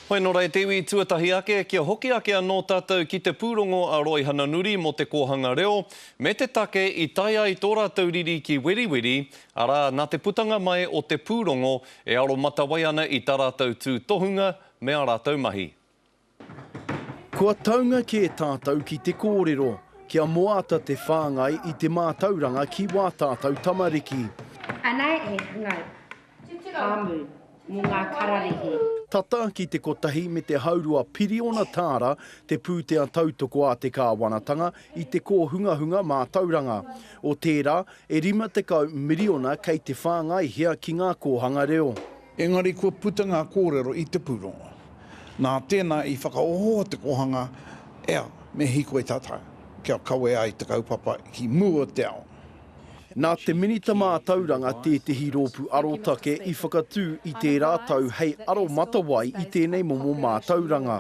Hoi nō reira te iwi tuatahi ake, kia hoki ake anō tātou ki te pūrongo a Roihana Nuri mō te kōhanga reo, me te take i tae ai tō rātou riri ki Weriweri, arā, nā te putanga mai o te pūrongo e aromatawai ana i tā rātou tūtohunga me ā rātou mahi. Kua taunga kē tātou ki te kōrero, kia moata te whāngai i te mātauranga ki wā tātou tamariki. Anei he hanga pāmu mō ngā kararehe. Tata ki te kotahi me te haurua piriona tāra te pūtea tautoko a te kāwanatanga i te kōhungahunga mātauranga. O tērā, e 50 miriona kei te whāngaihia ki ngā kōhanga reo. Engari kua puta ngā kōrero i te pūrongo. Nā tēnā i whakaohooho te kōhanga, ea, me hīkoi tātou, kia kawea ai te kaupapa ki mua o te ao. Nā te Minita Mātauranga tētehi rōpū arotake i whakatū i tērā tau hei aromatawai i tēnei momo mātauranga.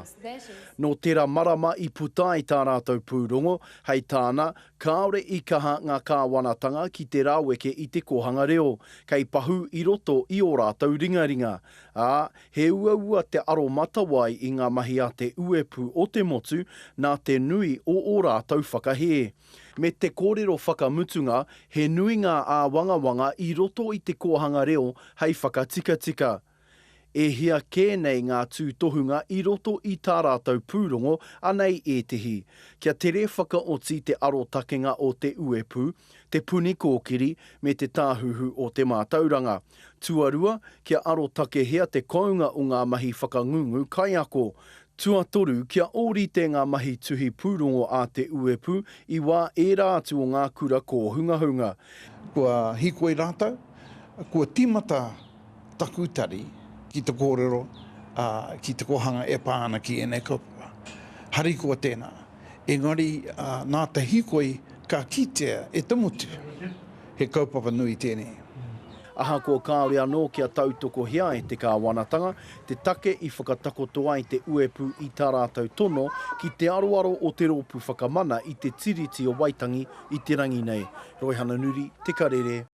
Nō tērā marama i puta ai tā rātou pūrongo, hei tāna, kāore i kaha ngā kāwanatanga ki te raweke i te kōhanga reo, kei pahū i roto i ō rātou ringaringa, ā, he uaua te aromatawai i ngā mahi a te uepū o te motu nā te nui o ō rātou whakahē. Me te kōrero whakamutunga, he nui ngā āwangawanga i roto i te kōhanga reo hei whakatikatika. E hia kē nei ngā tūtohunga i roto i tā rātou pūrongo, anei ētehi. Kia tere whakaoti te arotakenga o te uepū, Te Puni Kōkiri me te Tāhuhu o te Mātauranga. Tuarua, kia arotakehia te kounga o ngā mahi whakangungu kaiako. Tuatoru, kia ōrite ngā mahi tuhi pūrongo a te uepū i wā ērā atu o ngā kura kōhungahunga. Kua hīkoi rātou, kua tīmata taku tari ki te kōrero ki te kōhanga e pā ana ki ēnei kaupapa. Harikoa tēnā. Engari, nā te hīkoi ka kitea e te motu he kaupapa nui tēnei. Ahakoa kāore anō kia tautokohia e te kāwanatanga te take i whakatakoto ai te uepū i tā rātou tono ki te aroaro o te Rōpū Whakamana i te Tiriti o Waitangi i te rangi nei. Roihana Nuri, Te Karere.